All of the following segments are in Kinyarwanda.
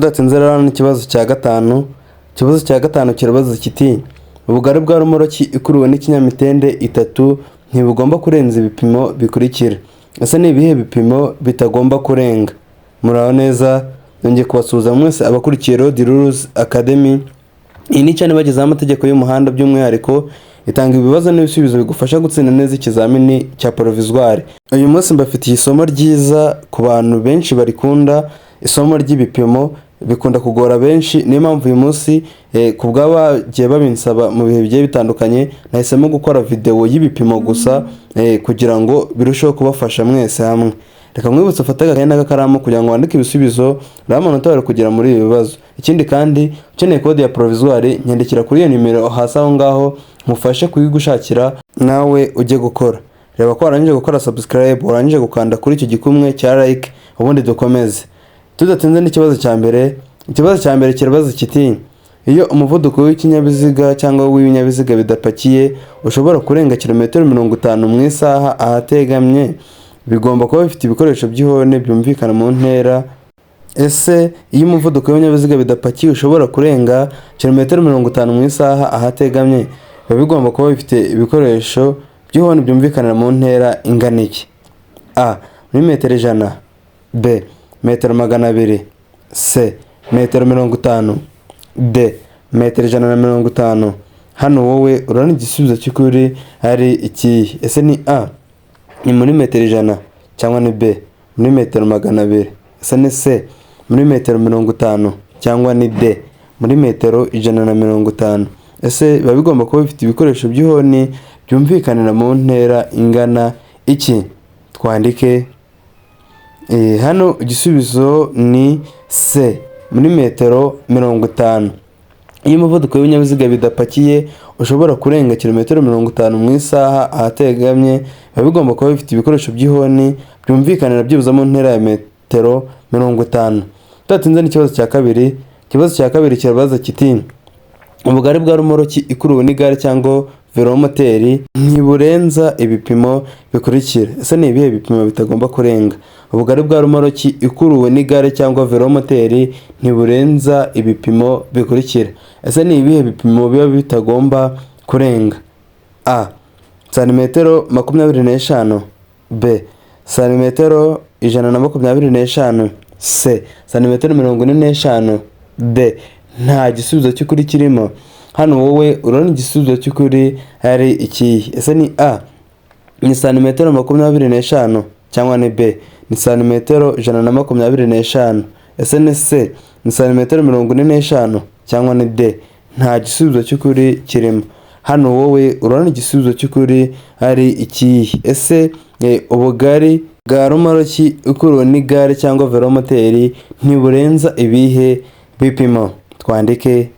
Tudatinze rero n'ikibazo cya gatanu. Ikibazo cya gatanu kirabaza kiti: "Ubugari bwa romoroki ikuruwe n'ikinyamitende itatu ntibugomba kurenza ibipimo bikurikira." Ese ni ibihe bipimo bitagomba kurenga? Muraho neza, nongeye kubasuhuza mwese abakurikiye Road Rules Academy. Iyi ni channel ibagezaho amategeko y'umuhanda, by'umwihariko itanga ibibazo n'ibisubizo bigufasha gutsinda neza ikizamini cya provisoire. Uyu munsi mbafitiye isomo ryiza ku bantu benshi barikunda. Isomo ry'ibipimo bikunda kugora benshi, niyo mpamvu uyu munsi ku bw'abagiye babinsaba mu bihe bigiye bitandukanye, nahisemo gukora videwo y'ibipimo gusa kugira ngo birusheho kubafasha mwese hamwe. Reka mwibutse ufate agakayi n'agakaramu kugira ngo wandike ibisubizo, urebe amanota wawe kugera muri ibi bibazo. Ikindi kandi, ukeneye kode ya provisoire, nyandikira kuri iyo nimero hasi aho ngaho nkufashe kuyigushakira nawe ujye gukora. Reba ko warangije gukora subscribe, warangije gukanda kuri icyo gikumwe cya like, ubundi dukomeze. Tudatinze n'ikibazo cya mbere. Ikibazo cya mbere kirabaza kiti: "Iyo umuvuduko w'ikinyabiziga cyangwa w'ibinyabiziga bidapakiye ushobora kurenga kilometero 50 mu isaha ahategamye, bigomba kuba bifite ibikoresho by'ihoni byumvikana mu ntera." Ese iyo umuvuduko w'ibinyabiziga bidapakiye ushobora kurenga kilometero 50 mu isaha ahategamye, biba bigomba kuba bifite ibikoresho by'ihoni byumvikanira mu ntera ingana iki? A, muri metero 100; B, metero 200; C, metero 50; D, metero 150. Hano wowe urabona igisubizo cy'ukuri ari ikihe? Ese ni A, ni muri metero 100, cyangwa ni B, muri metero 200? Ese ni C, muri metero 50, cyangwa ni D, muri metero 150? Ese biba bigomba kuba bifite ibikoresho by'ihoni byumvikanira mu ntera ingana iki? Twandike. Hano igisubizo ni C, muri metero 50. Iyo umuvuduko w'ibinyabiziga bidapakiye ushobora kurenga kilometero 50 mu isaha ahategamye, biba bigomba kuba bifite ibikoresho by'ihoni byumvikanira byibuze mu ntera ya metero 50. Tudatinze n'ikibazo cya kabiri. Ikibazo cya kabiri kirabaza kiti: "Ubugari bwa rumoroki ikuruwe n'igare cyangwa velomoteri ntiburenza ibipimo bikurikira." Ese ni ibihe bipimo bitagomba kurenga? Ubugari bwa rumoroki ikuruwe n'igare cyangwa velomoteri ntiburenza ibipimo bikurikira. Ese ni ibihe bipimo biba bitagomba kurenga? A, santimetero 25; B, santimetero 125; C, santimetero 45; D, nta gisubizo cy'ukuri kirimo. Hano wowe urabona igisubizo cy'ukuri ari ikihe? Ese ni A, ni santimetero 25, cyangwa ni B, ni santimetero 125? Ese ni C, ni santimetero 45, cyangwa ni D, nta gisubizo cy'ukuri kirimo? Hano wowe urabona igisubizo cy'ukuri ari ikihe? Ese ubugari bwa rumoroki ikuruwe n'igare cyangwa velomoteri ntiburenza ibihe bipimo? Twandike.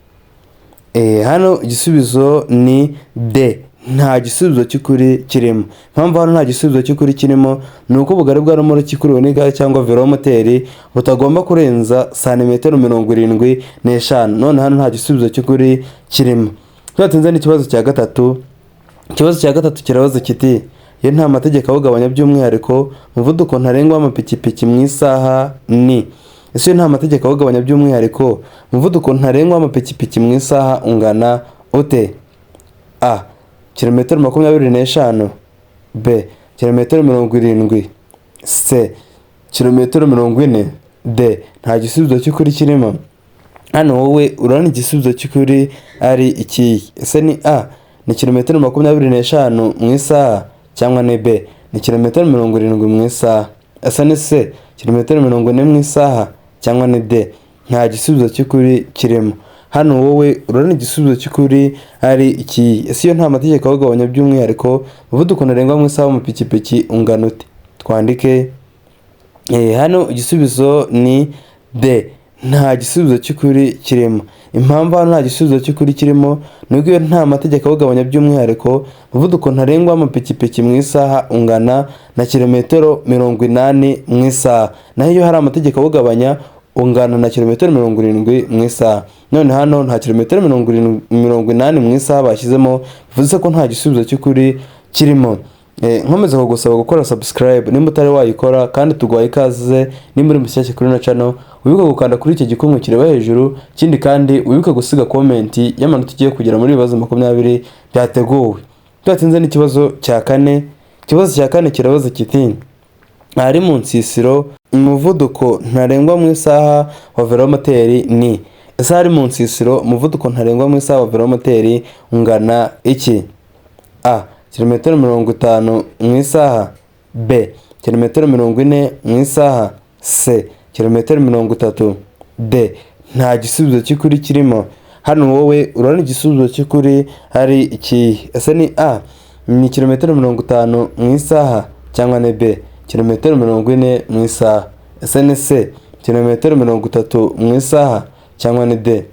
Hano igisubizo ni D, nta gisubizo cy'ukuri kirimo. Impamvu hano nta gisubizo cy'ukuri kirimo ni uko ubugari bwa rumoroki ikuruwe n'igare cyangwa velomoteri butagomba kurenza santimetero 75. None hano nta gisubizo cy'ukuri kirimo. Tudatinze n'ikibazo cya gatatu. Ikibazo cya gatatu kirabaza kiti: "Iyo nta mategeko awugabanya by'umwihariko, umuvuduko ntarengwa w'amapikipiki mu isaha ni." Ese iyo nta mategeko awugabanya by'umwihariko, umuvuduko ntarengwa w'amapikipiki mu isaha ungana ute? A, kilometero 25; B, kilometero 70; C, kilometero 40; D, nta gisubizo cy'ukuri kirimo. Hano wowe urabona igisubizo cy'ukuri ari ikihe? Ese ni A, ni kilometero 25 mu isaha, cyangwa ni B, ni kilometero 70 mu isaha? Ese ni C, kilometero 40 mu isaha, cyangwa ni D, nta gisubizo cy'ukuri kirimo? Hano wowe urabona igisubizo cy'ukuri ari ikihe? Ese iyo nta mategeko awugabanya by'umwihariko, umuvuduko ntarengwa mu isaha w'amapikipiki ungana ute? Twandike. Hano igisubizo ni D, nta gisubizo cy'ukuri kirimo. Impamvu hano nta gisubizo cy'ukuri kirimo ni uko iyo nta mategeko awugabanya by'umwihariko, umuvuduko ntarengwa w'amapikipiki mu isaha ungana na kilometero 80 mu isaha, naho iyo hari amategeko awugabanya ungana na kilometero 70 mu isaha. None hano nta kilometero 80 mu isaha bashyizemo, bivuze ko nta gisubizo cy'ukuri kirimo. Nkomeza kugusaba gukora subscribe nimba utari wayikora, kandi tuguhaye ikaze nimba uri mushyashya kuri ino channel. Wibuke gukanda kuri icyo gikumwe kireba hejuru. Ikindi kandi wibuke gusiga comment y'amanota ugiye kugera muri ibibazo 20 byateguwe. Tudatinze n'ikibazo cya kane. Ikibazo cya kane kirabaza kiti: ahari mu nsisiro umuvuduko ntarengwa mu isaha wa velomoteri ni? Ese ahari mu nsisiro umuvuduko ntarengwa mu isaha wa velomoteri ungana iki? A, kilometero 50 mu isaha. B, kilometero 40 mu isaha. C, kilometero 30. D, nta gisubizo cy'ukuri kirimo. Hano wowe urabona igisubizo cy'ukuri hari ikihe? Ese ni A, ni kilometero 50 mu isaha, cyangwa ni B, kilometero 40 mu isaha? Ese ni C, kilometero 30 mu isaha, cyangwa ni D,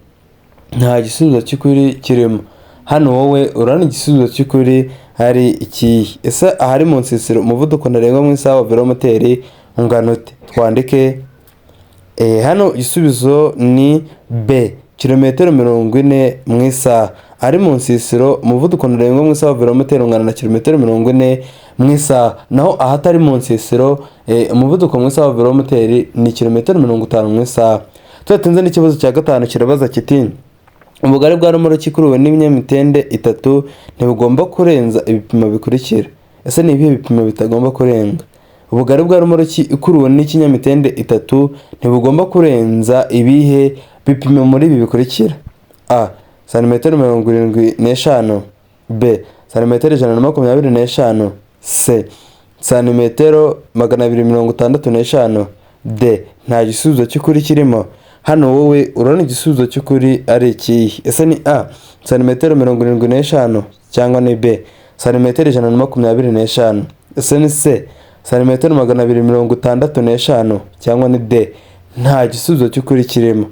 nta gisubizo cy'ukuri kirimo? Hano wowe urabona igisubizo cy'ukuri hari ikihe? Ese ahari mu nsisiro umuvuduko ntarengwa mu isaha wa velomoteri ungana ute? Twandike. Hano igisubizo ni B, kilometero 40 mu isaha. Ari mu nsisiro umuvuduko ntarengwa mu isaha wa velomoteri ungana na kilometero 40 mu isaha. Naho ahatari mu nsisiro, umuvuduko mu isaha wa velomoteri ni kilometero 50 mu isaha. Tudatinze n'ikibazo cya gatanu kirabaza kiti: ubugari bwa romoruki ikuruwe n'ibinyamitende itatu ntibugomba kurenza ibipimo bikurikira. Ese ni ibihe bipimo bitagomba kurenga? Ubugari bwa romoruki ikuruwe n'ikinyamitende itatu ntibugomba kurenza ibihe bipimo muri ibi bikurikira? A, santimetero 75. B, santimetero 125. C, santimetero 265. D, nta gisubizo cy'ukuri kirimo. Hano wowe urabona igisubizo cy'ukuri ari ikihe? Ese ni A, santimetero 75, cyangwa ni B, santimetero 125? Ese ni C, santimetero 265, cyangwa ni D, nta gisubizo cy'ukuri kirimo?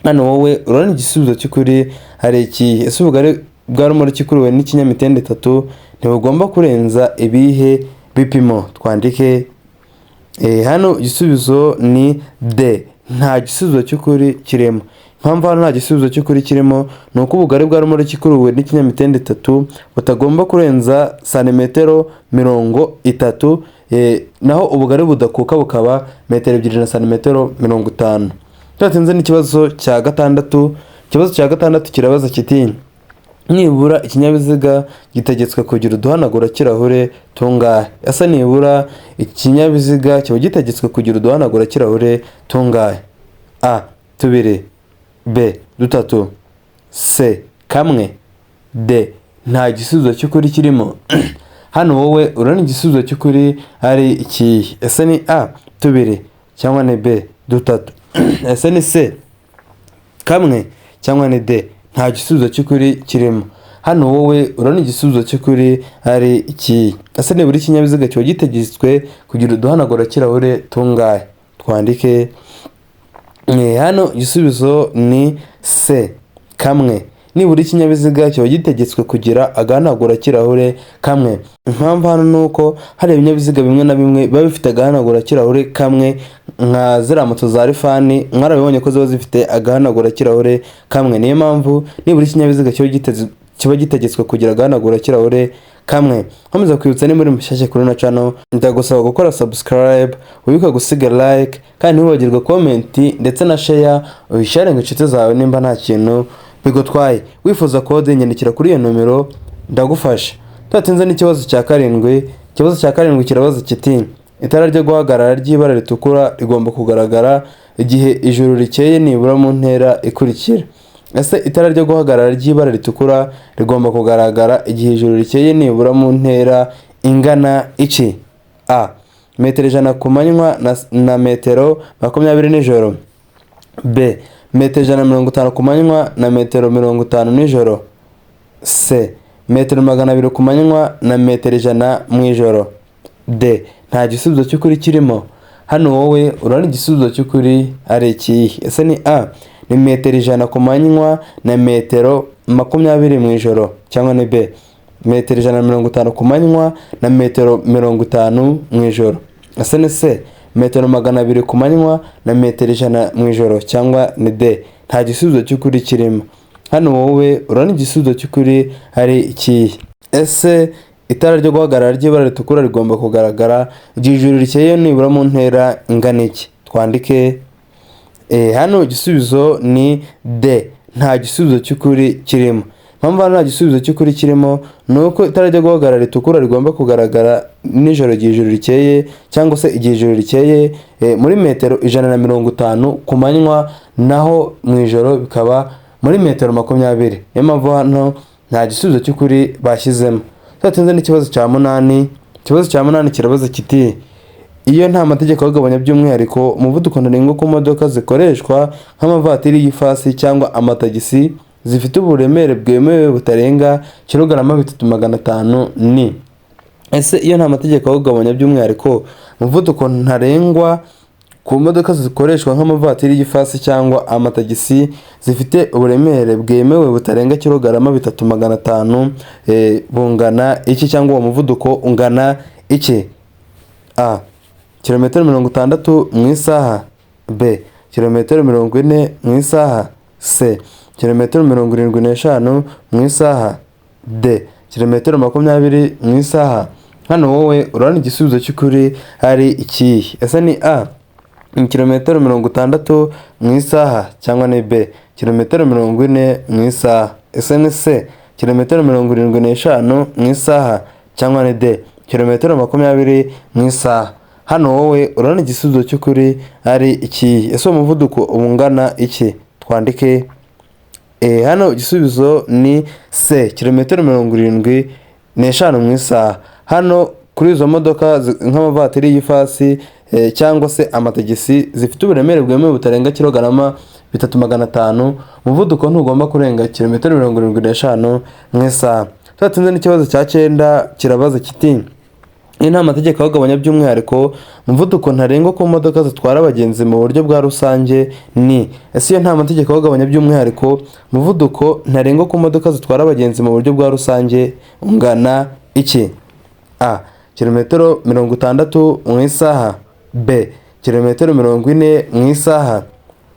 Hano wowe urabona igisubizo cy'ukuri hari ikihe? Ese ubugari bwa romoruki ikuruwe n'ikinyamitende itatu ntibugomba kurenza ibihe bipimo? Twandike. Hano igisubizo ni D, nta gisubizo cy'ukuri kirimo. Impamvu hano nta gisubizo cy'ukuri kirimo ni uko ubugari bwa romoruki ikuruwe n'ikinyamitende itatu butagomba kurenza santimetero 30, naho ubugari budakuka bukaba metero 2 na santimetero 50. Tudatinze n'ikibazo cya gatandatu. Ikibazo cya gatandatu kirabaza kiti: nibura ikinyabiziga gitegetswe kugira uduhanagura kirahure tungahe? Ese nibura ikinyabiziga kiba gitegetswe kugira uduhanagura kirahure tungahe? A, tubiri. B, dutatu. C, kamwe. D, nta gisubizo cy'ukuri kirimo. Hano wowe urabona igisubizo cy'ukuri ari ikihe? Ese ni A, tubiri, cyangwa ni B, dutatu? Ese ni C, kamwe, cyangwa ni D, nta gisubizo cy'ukuri kirimo? Hano wowe urabona igisubizo cy'ukuri ari ikihe? Ese nibura ikinyabiziga kiba gitegetswe kugira uduhanagura kirahure tungahe? Twandike. Hano igisubizo ni C, kamwe. Nibura ikinyabiziga kiba gitegetswe kugira agahanagura kirahure kamwe. Impamvu hano ni uko hari ibinyabiziga bimwe na bimwe biba bifite agahanagura kirahure kamwe, nka ziriya moto za rifani, mwarabibonye ko ziba zifite agahanagura kirahure kamwe. Niyo mpamvu nibura ikinyabiziga kiba gitegetswe kugira agahanagura kirahure kamwe. Nkomeza kwibutsa, ni muri mushyashya kuri ino channel, ndagusaba gukora subscribe, wibuke gusiga like, kandi ntiwibagirwe comment ndetse na share, uyisharinge inshuti zawe nimba nta kintu bigutwaye. Wifuza kode, nyandikira kuri iyo nomero ndagufasha. Tudatinze n'ikibazo cya karindwi. Ikibazo cya karindwi kirabaza kiti: itara ryo guhagarara ry'ibara ritukura rigomba kugaragara igihe ijuru rikeye nibura mu ntera ikurikira. Ese itara ryo guhagarara ry'ibara ritukura rigomba kugaragara igihe ijuru rikeye nibura mu ntera ingana iki? A, metero 100 ku manywa na metero 20 nijoro. B, metero 150 ku manywa na metero 50 nijoro. C, metero 200 ku manywa na metero 100 mu ijoro. D, nta gisubizo cy'ukuri kirimo. Hano wowe urabona igisubizo cy'ukuri ari ikihe? Ese ni A, ni metero 100 ku manywa na metero 20 mu ijoro, cyangwa ni B, metero 150 ku manywa na metero 50 mu ijoro? Ese ni C, metero 200 ku manywa na metero 100 mu ijoro, cyangwa ni D, nta gisubizo cy'ukuri kirimo? Hano wowe urabona igisubizo cy'ukuri ari ikihe? Ese itara ryo guhagarara ry'ibara ritukura rigomba kugaragara igihe ijuru rikeye nibura mu ntera ingana iki? Twandike. Hano igisubizo ni D, nta gisubizo cy'ukuri kirimo. Impamvu hano nta gisubizo cy'ukuri kirimo ni uko itara ryo guhagarara ritukura rigomba kugaragara nijoro igihe ijoro rikeye, cyangwa se igihe ijoro rikeye muri metero 150 ku manywa, naho mu ijoro bikaba muri metero 20. Niyo mpamvu hano nta gisubizo cy'ukuri bashyizemo. Tudatinze n'ikibazo cya munani. Ikibazo cya munani kirabaza kiti: iyo nta mategeko agabanya by'umwihariko umuvuduko ntarengwa ku modoka zikoreshwa nk'amavatiri y'ifasi cyangwa amatagisi zifite uburemere bwemewe butarenga kilogarama 3,500 ni. Ese iyo nta mategeko awugabanya by'umwihariko umuvuduko ntarengwa ku modoka zikoreshwa nk'amavatiri y'ifasi cyangwa amatagisi zifite uburemere bwemewe butarenga kilogarama 3,500 bungana iki, cyangwa uwo muvuduko ungana iki? A, kilometero 60 mu isaha. B, kilometero 40 mu isaha. C, kilometero 75 mu isaha. D, kilometero 20 mu isaha. Hano wowe urabona igisubizo cy'ukuri ari ikihe? Ese ni A, ni kilometero 60 mu isaha, cyangwa ni B, kilometero 40 mu isaha? Ese ni C, kilometero 75 mu isaha, cyangwa ni D, kilometero 20 mu isaha? Hano wowe urabona igisubizo cy'ukuri ari ikihe? Ese uwo muvuduko ungana iki? Twandike. Hano igisubizo ni C, kilometero 75 mu isaha. Hano kuri izo modoka nk'amavatiri y'ifasi cyangwa se amatagisi zifite uburemere bwemewe butarenga kilogarama 3,500, umuvuduko ntugomba kurenga kilometero 75 mu isaha. Tudatinze n'ikibazo cya cyenda, kirabaza kiti: iyo nta mategeko awugabanya by'umwihariko umuvuduko ntarengwa ku modoka zitwara abagenzi mu buryo bwa rusange ni. Ese iyo nta mategeko awugabanya by'umwihariko umuvuduko ntarengwa ku modoka zitwara abagenzi mu buryo bwa rusange ungana iki? A, kilometero 60 mu isaha. B, kilometero 40 mu isaha.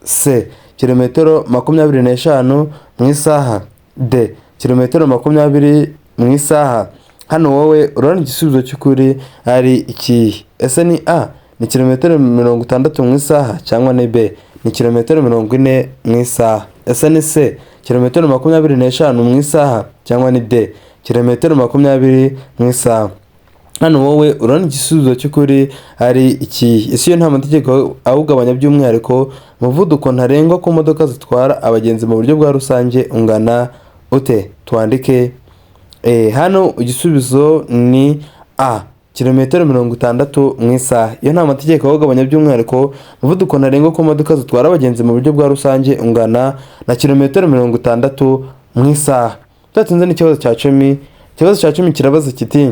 C, kilometero 25 mu isaha. D, kilometero 20 mu isaha. Hano wowe urabona igisubizo cy'ukuri ari ikihe? Ese ni A, ni kilometero 60 mu isaha, cyangwa ni B, ni kilometero 40 mu isaha? Ese ni C, kilometero 25 mu isaha, cyangwa ni D, kilometero 20 mu isaha? Hano wowe urabona igisubizo cy'ukuri ari ikihe? Ese iyo nta mategeko awugabanya by'umwihariko umuvuduko ntarengwa ku modoka zitwara abagenzi mu buryo bwa rusange ungana ute? Twandike. Hano igisubizo ni A, kilometero 60 mu isaha. Iyo nta mategeko awugabanya by'umwihariko umuvuduko ntarengwa ku modoka zitwara abagenzi mu buryo bwa rusange ungana na kilometero 60 mu isaha. Tudatinze n'ikibazo cya 10. Ikibazo cya 10 kirabaza kiti: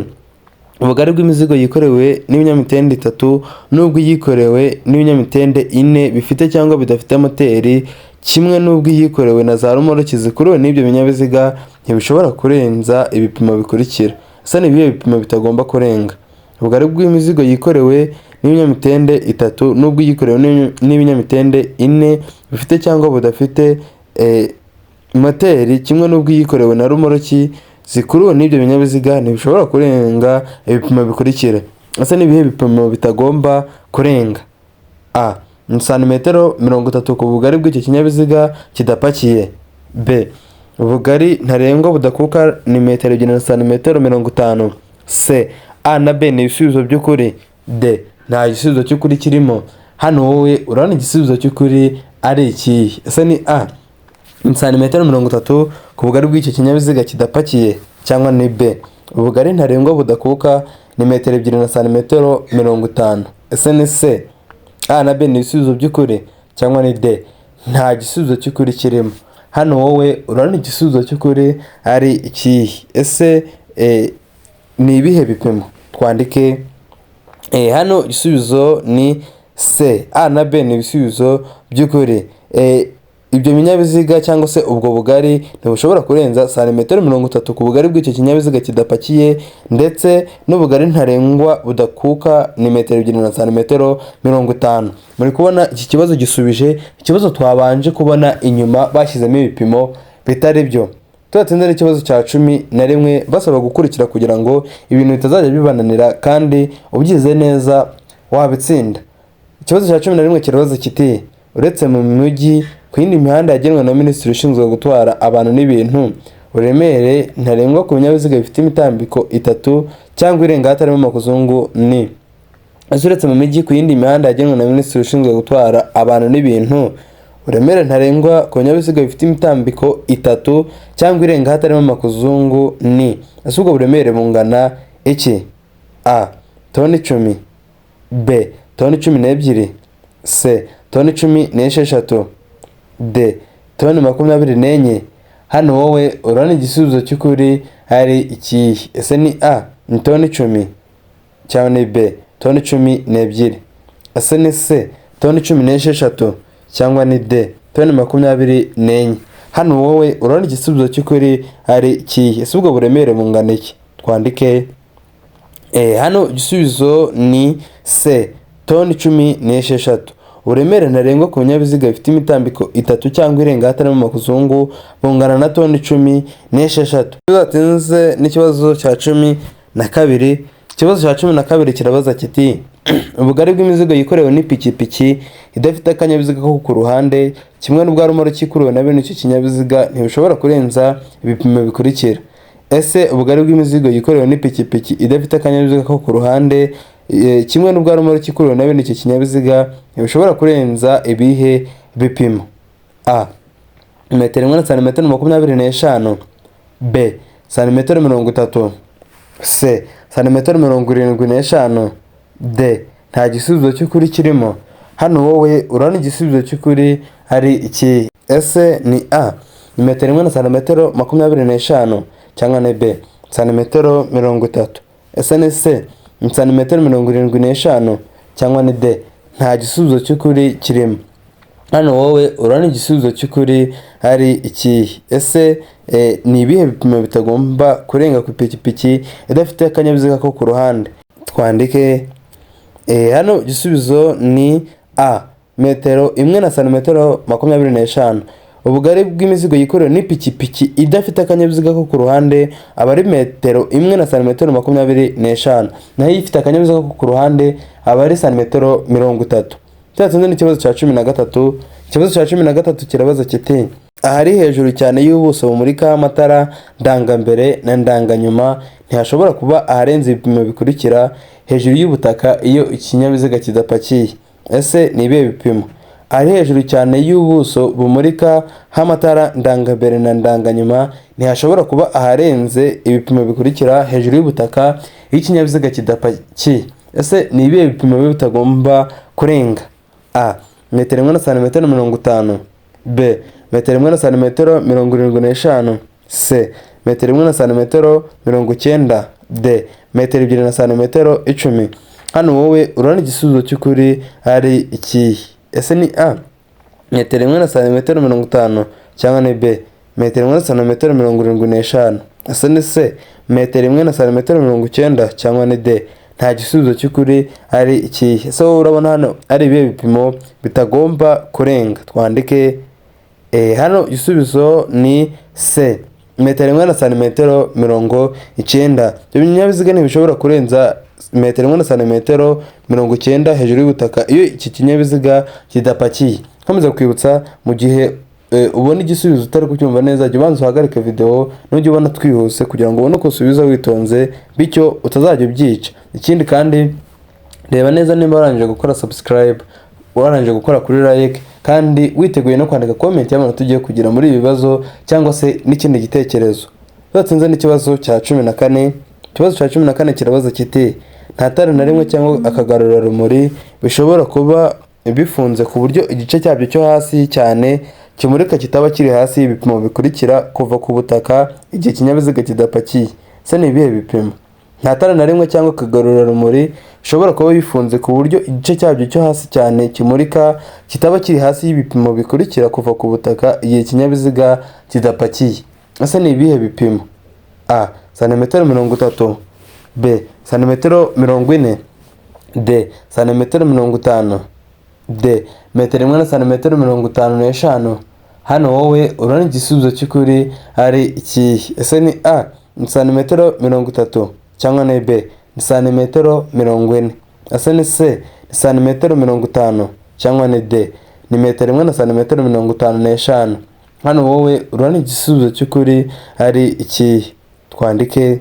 ubugari bw'imizigo yikorewe n'ibinyamitende itatu n'ubw'iyikorewe n'ibinyamitende ine bifite cyangwa bidafite moteri, kimwe n'ubw'iyikorewe na za romoroki zikuruwe n'ibyo binyabiziga, ntibishobora kurenza ibipimo bikurikira. Ese ni ibihe bipimo bitagomba kurenga? Ubugari bw'imizigo yikorewe n'ibinyamitende itatu n'ubw'iyikorewe n'ibinyamitende ine bifite cyangwa budafite moteri, kimwe n'ubw'iyikorewe na romoroki zikuruwe n'ibyo binyabiziga, ntibishobora kurenga ibipimo bikurikira. Ese ni ibihe bipimo bitagomba kurenga? A, ni santimetero 30 ku bugari bw'icyo kinyabiziga kidapakiye. B, ubugari ntarengwa budakuka ni metero 2 na santimetero 50. C, A na B ni ibisubizo by'ukuri. D, nta gisubizo cy'ukuri kirimo. Hano wowe urabona igisubizo cy'ukuri ari ikihe? Ese ni A, ni santimetero 30 ku bugari bw'icyo kinyabiziga kidapakiye, cyangwa ni B, ubugari ntarengwa budakuka ni metero 2 na santimetero 50? Ese ni C, A na B ni ibisubizo by'ukuri, cyangwa ni D, nta gisubizo cy'ukuri kirimo? Hano wowe urabona igisubizo cy'ukuri ari ikihe? Ese ni ibihe bipimo? Twandike. Hano igisubizo ni C, A na B ni ibisubizo by'ukuri. Ibyo binyabiziga cyangwa se ubwo bugari ntibushobora kurenza santimetero 30 ku bugari bw'icyo kinyabiziga kidapakiye, ndetse n'ubugari ntarengwa budakuka ni metero 2 na santimetero 50. Muri kubona iki kibazo gisubije ikibazo twabanje kubona inyuma bashyizemo ibipimo bitari byo. Tudatinze n'ikibazo cya 11, basaba gukurikira kugira ngo ibintu bitazajya bibananira, kandi ubyize neza wabitsinda. Ikibazo cya 11 kirabaza kiti: Uretse mu mijyi, ku yindi mihanda yagenwe na minisitiri ushinzwe gutwara abantu n'ibintu, uburemere ntarengwa ku binyabiziga bifite imitambiko itatu cyangwa irenga hatarimo amakuzungu ni? Ese uretse mu mijyi, ku yindi mihanda yagenwe na minisitiri ushinzwe gutwara abantu n'ibintu, uburemere ntarengwa ku binyabiziga bifite imitambiko itatu cyangwa irenga hatarimo amakuzungu ni? Ese ubwo buremere bungana iki? A, toni 10, B, toni 12, C, toni 16, D, toni 24. Hano wowe urabona igisubizo cy'ukuri ari ikihe? Ese ni A, ni toni 10, cyangwa ni B, toni 12? Ese ni C, toni 16, cyangwa ni D, toni 24? Hano wowe urabona igisubizo cy'ukuri ari ikihe? Ese ubwo buremere bungana iki? Twandike. Hano igisubizo ni C, toni 16. Uburemere ntarengwa ku binyabiziga bifite imitambiko itatu cyangwa irenga hatarimo amakuzungu bungana na toni 16. Tudatinze n'ikibazo cya 12. Ikibazo cya 12 kirabaza kiti: ubugari bw'imizigo yikorewe n'ipikipiki idafite akanyabiziga ko ku ruhande kimwe n'ubwa rumoroki ikuruwe na bene icyo kinyabiziga ntibishobora kurenza ibipimo bikurikira. Ese ubugari bw'imizigo yikorewe n'ipikipiki idafite akanyabiziga ko ku ruhande kimwe n'ubwa rumoroki ikuruwe na bene icyo kinyabiziga ntibishobora kurenza ibihe bipimo? A, metero imwe na santimetero 25, B, santimetero 30, C, santimetero 75, D, nta gisubizo cy'ukuri kirimo. Hano wowe urabona igisubizo cy'ukuri ari iki? Ese ni A, ni metero imwe na santimetero 25, cyangwa ni B, santimetero 30? Ese ni C, ni santimetero 75, cyangwa ni D, nta gisubizo cy'ukuri kirimo? Hano wowe urabona igisubizo cy'ukuri ari ikihe? Ese ni ibihe bipimo bitagomba kurenga ku ipikipiki idafite akanyabiziga ko ku ruhande? Twandike. Hano igisubizo ni A, metero imwe na santimetero 25. Ubugari bw'imizigo yikorewe n'ipikipiki idafite akanyabiziga ko ku ruhande aba ari metero imwe na santimetero 25, naho iyo ifite akanyabiziga ko ku ruhande aba ari santimetero 30. Tudatinze n'ikibazo cya 13. Ikibazo cya 13 kirabaza kiti: ahari hejuru cyane y'ubuso bumurikaho amatara ndangambere na ndanganyuma ntihashobora kuba aharenze ibipimo bikurikira hejuru y'ubutaka iyo ikinyabiziga kidapakiye. Ese ni ibihe bipimo? Ahari hejuru cyane y'ubuso bumurika h'amatara ndangambere na ndanganyuma ntihashobora kuba aharenze ibipimo bikurikira hejuru y'ubutaka iyo ikinyabiziga kidapakiye. Ese ni ibihe bipimo biba bitagomba kurenga? A, metero imwe na santimetero 50, B, metero imwe na santimetero 75, C, metero imwe na santimetero 90, D, metero ebyiri na santimetero 10. Hano wowe urabona igisubizo cy'ukuri ari ikihe? Ese ni A, metero imwe na santimetero 50, cyangwa ni B, metero imwe na santimetero 75? Ese ni C, metero imwe na santimetero 90, cyangwa ni D, nta gisubizo cy'ukuri ari ikihe? Ese wowe urabona hano ari ibihe bipimo bitagomba kurenga? Twandike. Hano igisubizo ni C, metero imwe na santimetero 90. Ibyo binyabiziga ntibishobora kurenza metero imwe na santimetero 90 hejuru y'ubutaka iyo iki kinyabiziga kidapakiye. Nkomeza kwibutsa, mu gihe ubona igisubizo utari kucyumva neza, jya ubanza uhagarike video nujya ubona twihuse kugira ngo ubone uko usubiza witonze, bityo utazajya ubyica. Ikindi kandi, reba neza nimba warangije gukora subscribe, warangije gukora kuri like, kandi witeguye no kwandika comment y'amanota ugiye kugira muri ibi bibazo cyangwa se n'ikindi gitekerezo. Tudatinze n'ikibazo cya 14. Ikibazo cya 14 kirabaza kiti: nta tara na rimwe cyangwa akagarurarumuri bishobora kuba bifunze ku buryo igice cyabyo cyo hasi cyane kimurika kitaba kiri hasi y'ibipimo bikurikira kuva ku butaka igihe ikinyabiziga kidapakiye. Ese ni ibihe bipimo? Nta tara na rimwe cyangwa akagarurarumuri bishobora kuba bifunze ku buryo igice cyabyo cyo hasi cyane kimurika kitaba kiri hasi y'ibipimo bikurikira kuva ku butaka igihe ikinyabiziga kidapakiye. Ese ni ibihe bipimo? A, santimetero 30, B, santimetero 40, D, santimetero 50, D, metero imwe na santimetero 55. Hano wowe urabona igisubizo cy'ukuri ari ikihe? Ese ni A, ni santimetero 30, cyangwa ni B, ni santimetero 40? Ese ni C, ni santimetero 50, cyangwa ni D, ni metero 1 na santimetero 55. Hano wowe urabona igisubizo cy'ukuri ari ikihe? Twandike.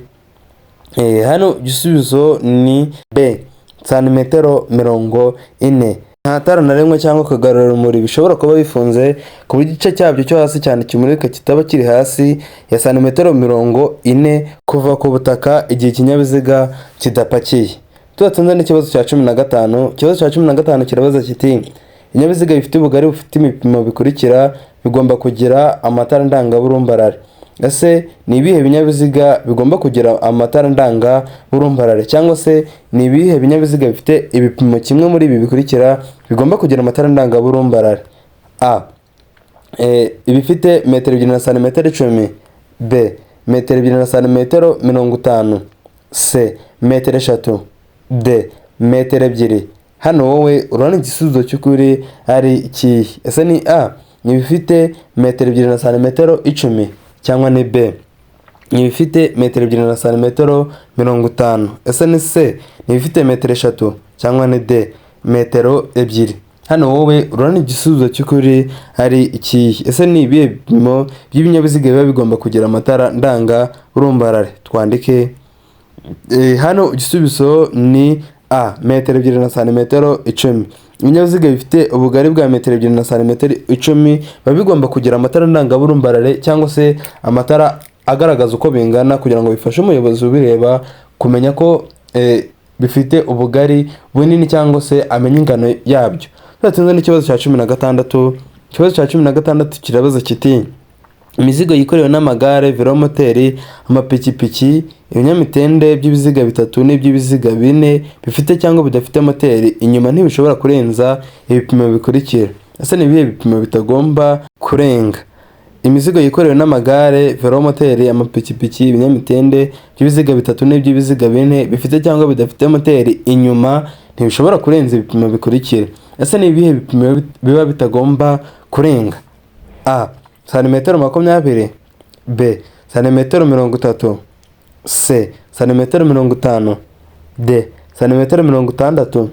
Hano igisubizo ni B, santimetero 40. Nta tara na rimwe cyangwa akagarurarumuri bishobora kuba bifunze ku buryo igice cyabyo cyo hasi cyane kimurika kitaba kiri hasi ya santimetero 40 kuva ku butaka igihe ikinyabiziga kidapakiye. Tudatinze n'ikibazo cya 15. Ikibazo cya 15 kirabaza kiti: ibinyabiziga bifite ubugari bufite ibipimo bikurikira bigomba kugira amatara ndangaburumbarare. Ese ni ibihe binyabiziga bigomba kugira amatara ndangaburumbarare, cyangwa se ni ibihe binyabiziga bifite ibipimo kimwe muri ibi bikurikira bigomba kugira amatara ndangaburumbarare? A, ibifite metero 2 na santimetero 10. B, metero 2 na santimetero 50. C, metero 3. D, metero 2. Hano wowe urabona igisubizo cy'ukuri ari ikihe? Ese ni A, ni ibifite metero 2 na santimetero 10, cyangwa ni B, ni ibifite metero 2 na santimetero 50? Ese ni C, ni ibifite metero 3, cyangwa ni D, metero 2? Hano wowe urabona igisubizo cy'ukuri ari ikihe? Ese ni ibihe bipimo by'ibinyabiziga biba bigomba kugira amatara ndangaburumbarare? Twandike. Hano igisubizo ni A, metero 2 na santimetero 10. Ibinyabiziga bifite ubugari bwa metero 2 na santimetero 10 biba bigomba kugira amatara ndangaburumbarare, cyangwa se amatara agaragaza uko bingana, kugira ngo bifashe umuyobozi ubireba kumenya ko bifite ubugari bunini, cyangwa se amenye ingano yabyo. Tudatinze n'ikibazo cya 16. Ikibazo cya 16 kirabaza kiti: imizigo yikorewe n'amagare, velomoteri, amapikipiki, ibinyamitende by'ibiziga bitatu n'iby'ibiziga bine bifite cyangwa bidafite moteri inyuma ntibishobora kurenza ibipimo bikurikira. Ese ni ibihe bipimo bitagomba kurenga? Imizigo yikorewe n'amagare, velomoteri, amapikipiki, ibinyamitende by'ibiziga bitatu n'iby'ibiziga bine bifite cyangwa bidafite moteri inyuma ntibishobora kurenza ibipimo bikurikira. Ese ni ibihe bipimo biba bitagomba kurenga? A, santimetero 20. B, santimetero 30. C, santimetero 50. D, santimetero 60.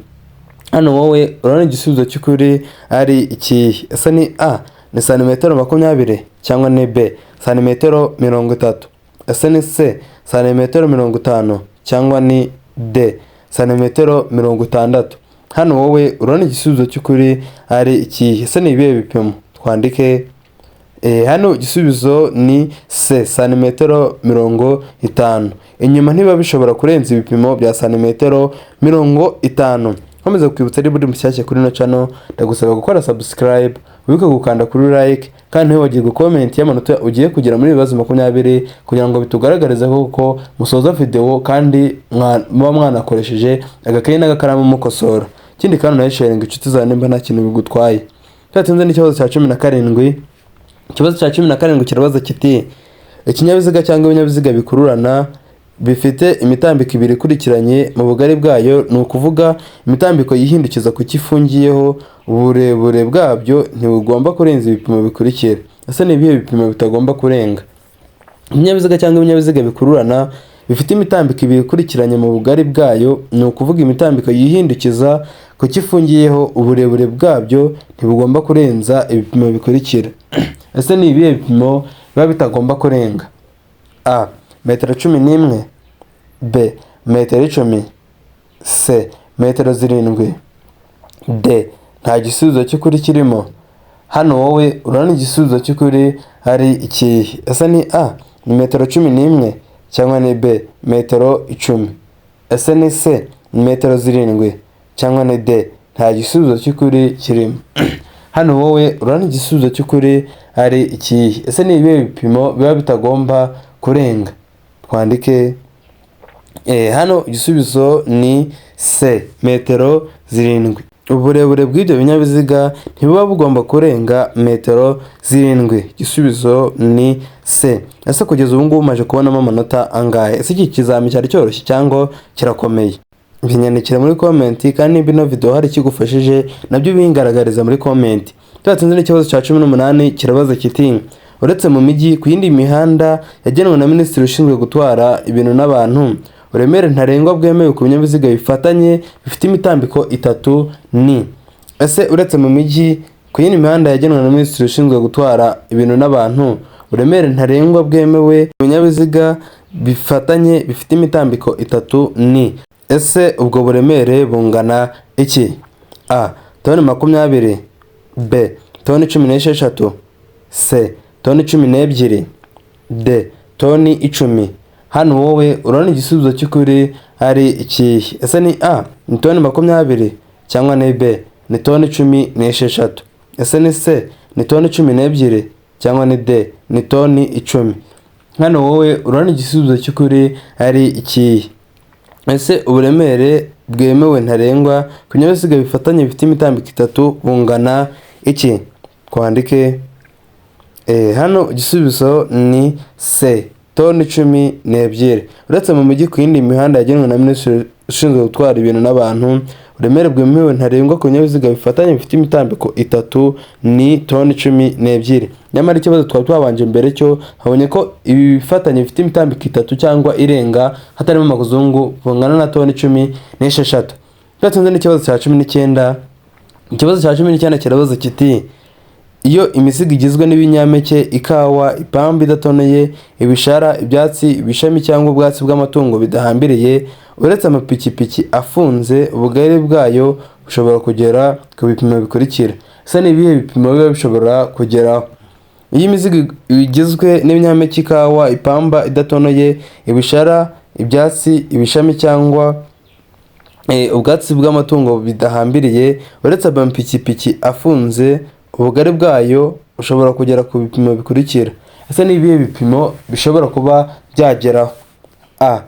Hano wowe urabona igisubizo cy'ukuri ari ikihe? Ese ni A, ni santimetero 20, cyangwa ni B, santimetero 30? Ese ni C, santimetero 50, cyangwa ni D, santimetero 60? Hano wowe urabona igisubizo cy'ukuri ari ikihe? Ese ni ibihe bipimo? Twandike. Hano igisubizo ni C, santimetero 50. Inyuma ntibiba bishobora kurenza ibipimo bya santimetero 50. Nkomeza kukwibutsa, niba uri mushyashya kuri ino channel, ndagusaba gukora subscribe, wibuke gukanda kuri like, kandi ntiwibagirwe comment y'amanota ugiye kugera muri ibibazo 20, kugira ngo bitugaragarize koko musoza video kandi muba mwanakoresheje agakayi n'agakaramu mukosora. Ikindi kandi unayisharinga inshuti zawe nimba nta kintu bigutwaye. Tudatinze n'ikibazo cya 17. Ikibazo cya 17 kirabaza kiti: ikinyabiziga cyangwa ibinyabiziga bikururana bifite imitambiko ibiri ikurikiranye mu bugari bwayo, ni ukuvuga imitambiko yihindukiza ku cyo ifungiyeho, uburebure bwabyo ntibugomba kurenza ibipimo bikurikira. Ese ni ibihe bipimo bitagomba kurenga? Ibinyabiziga cyangwa ibinyabiziga bikururana bifite imitambiko ibiri ikurikiranye mu bugari bwayo, ni ukuvuga imitambiko yihindukiza ku cyo ifungiyeho, uburebure bwabyo ntibugomba kurenza ibipimo bikurikira. Ese ni ibihe bipimo biba bitagomba kurenga? A, metero 11. B, metero 10. C, metero 7. D, nta gisubizo cy'ukuri kirimo. Hano wowe urabona igisubizo cy'ukuri ari ikihe? Ese ni A, ni metero 11, cyangwa ni B, metero 10? Ese ni C, ni metero 7, cyangwa ni D, nta gisubizo cy'ukuri kirimo? Hano wowe urabona igisubizo cy'ukuri ari ikihe? Ese ni ibihe bipimo biba bitagomba kurenga? Twandike. Hano igisubizo ni C, metero 7. Uburebure bw'ibyo binyabiziga ntibuba bugomba kurenga metero 7. Igisubizo ni C. Ese kugeza ubu ngubu umaze kubonamo amanota angahe? Ese iki kizami cyari cyoroshye cyangwa kirakomeye? Binyandikira muri comment, kandi niba ino video hari ikigufashije nabyo bingaragariza muri comment. Tudatinze n'ikibazo cya 18 kirabaza kiti: uretse mu mijyi, ku yindi mihanda yagenwe na minisitiri ushinzwe gutwara ibintu n'abantu, uburemere ntarengwa bwemewe ku binyabiziga bifatanye bifite imitambiko itatu ni? Ese uretse mu mijyi, Ku yindi mihanda yagenwe na minisitiri ushinzwe gutwara ibintu n'abantu, uburemere ntarengwa bwemewe mu binyabiziga bifatanye bifite imitambiko itatu ni? Ese ubwo buremere bungana iki? A, toni 20, B, toni 16, C, toni 12, D, toni 10. Hano wowe urabona igisubizo cy'ukuri ari ikihe? Ese ni A, ni toni 20, cyangwa ni B, ni toni 16? Ese ni C, ni toni 12, cyangwa ni D, ni toni 10? Hano wowe urabona igisubizo cy'ukuri ari ikihe? Ese uburemere bwemewe ntarengwa ku binyabiziga bifatanye bifite imitambiko itatu bungana iki? Twandike. Hano igisubizo ni C, toni 12. Uretse mu mujyi, ku yindi mihanda yagenwe na minisitiri ushinzwe gutwara ibintu n'abantu, uburemere bwemewe ntarengwa ku binyabiziga bifatanye bifite imitambiko itatu ni toni 12. Nyamara ikibazo twari twabanje mbere cyo habonye ko ibi bifatanye bifite imitambiko itatu cyangwa irenga hatarimo amakuzungu bungana na toni 16. Tudatsinze n'ikibazo cya 19. Ikibazo cya 19 kirabaza kiti: iyo imizigo igizwe n'ibinyampeke, ikawa, ipamba idatoneye, ibishara, ibyatsi, ibishami cyangwa ubwatsi bw'amatungo bidahambiriye, uretse amapikipiki afunze, ubugari bwayo bushobora kugera ku bipimo bikurikira. Ese ni ibihe bipimo biba bishobora kugeraho? Iyo imizigo igizwe n'ibinyampeke, ikawa, ipamba idatonoye, ibishara, ibyatsi, ibishami cyangwa ubwatsi bw'amatungo bidahambiriye, uretse amapikipiki afunze, ubugari bwayo bushobora kugera ku bipimo bikurikira. Ese ni ibihe bipimo bishobora kuba byageraho? A,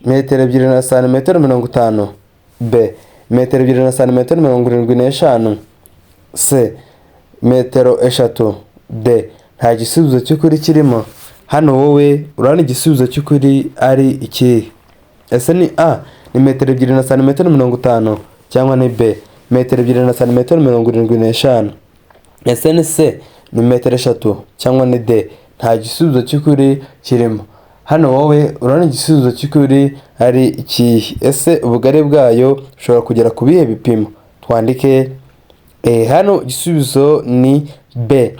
metero 2 na santimetero 50, B, metero 2 na santimetero 75, C, metero 3, D, nta gisubizo cy'ukuri kirimo. Hano wowe urabona igisubizo cy'ukuri ari ikihe? Ese ni A, ni metero 2 na santimetero 50, cyangwa ni B, metero 2 na santimetero 75? Ese ni C, ni metero 3, cyangwa ni D, nta gisubizo cy'ukuri kirimo? Hano wowe urabona igisubizo cy'ukuri ari ikihe? Ese ubugari bwayo bushobora kugera ku bihe bipimo? Twandike. Hano igisubizo ni B,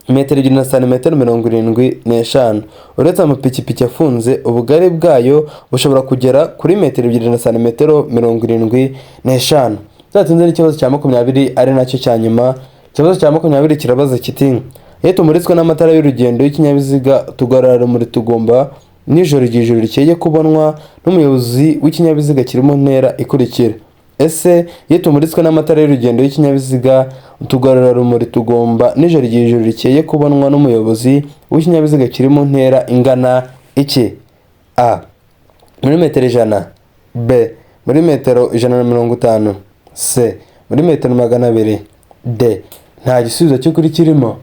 metero 2 na santimetero 75. Uretse amapikipiki afunze, ubugari bwayo bushobora kugera kuri metero 2 na santimetero 75. Tudatinze n'ikibazo cya 20, ari nacyo cya nyuma. Ikibazo cya 20 kirabaza kiti: iyo tumuritswe n'amatara y'urugendo y'ikinyabiziga, utugarurarumuri tugomba nijoro igihe ijoro rikeye kubonwa n'umuyobozi w'ikinyabiziga kiri mu ntera ikurikira. Ese iyo tumuritswe n'amatara y'urugendo y'ikinyabiziga, utugarurarumuri tugomba nijoro igihe ijoro rikeye kubonwa n'umuyobozi w'ikinyabiziga kiri mu ntera ingana iki? A, muri metero 100, B, muri metero 150, C, muri metero 200, D, nta gisubizo cy'ukuri kirimo.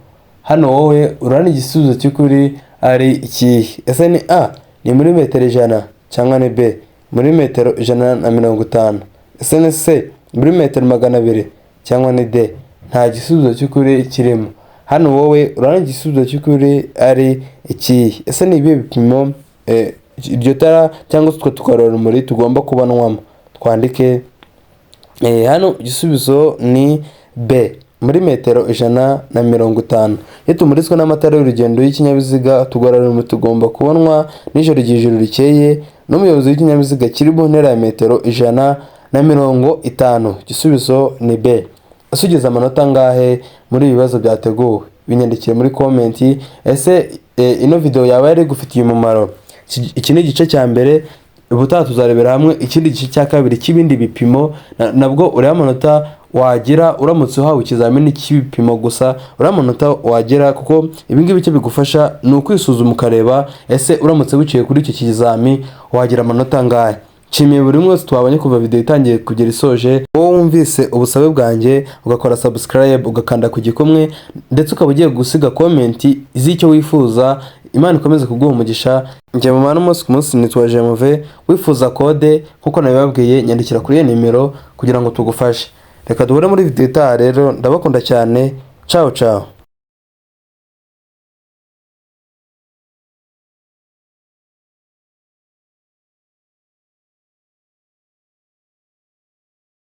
Hano wowe urabona igisubizo cy'ukuri ari ikihe? Ese ni A, ni muri metero 100, cyangwa ni B, muri metero 150? Ese ni C, muri metero 200, cyangwa ni D, nta gisubizo cy'ukuri kirimo? Hano wowe urabona igisubizo cy'ukuri ari ikihe? Ese ni ibihe bipimo iryo tara cyangwa se utwo tugarurarumuri tugomba kubonwamo? Twandike. Hano igisubizo ni B, muri metero 150. Iyo tumuritswe n'amatara y'urugendo y'ikinyabiziga, utugarurarumuri tugomba kubonwa nijoro igihe ijoro rikeye n'umuyobozi w'ikinyabiziga kiri mu ntera ya metero 150. Igisubizo ni B. Ese ugeze amanota angahe muri ibi bibazo byateguwe? Binyandikire muri comment. Ese ino video yaba yari igufitiye umumaro? Iki ni igice cya mbere. Ubutaha tuzarebera hamwe ikindi gice cya kabiri cy'ibindi bipimo. Nabwo urebe amanota wagira uramutse uhawe ikizamini cy'ibipimo gusa, urebe amanota wagira, kuko ibi ngibi icyo bigufasha ni ukwisuzuma ukareba ese uramutse wiciye kuri icyo kizami wagira amanota angahe. Nshimiye buri umwe wese twabonye kuva video itangiye kugera isoje. Wowe wumvise ubusabe bwanjye, ugakora subscribe, ugakanda ku gikumwe, ndetse ukaba ugiye gusiga comment z'icyo wifuza, Imana ikomeze kuguha umugisha. Njye mu umunsi ku munsi nitwa Jemuve. Wifuza kode nkuko nabibabwiye, nyandikira kuri iyo nimero kugira ngo tugufashe. Reka duhure muri video itaha rero. Ndabakunda cyane. Ciao ciao.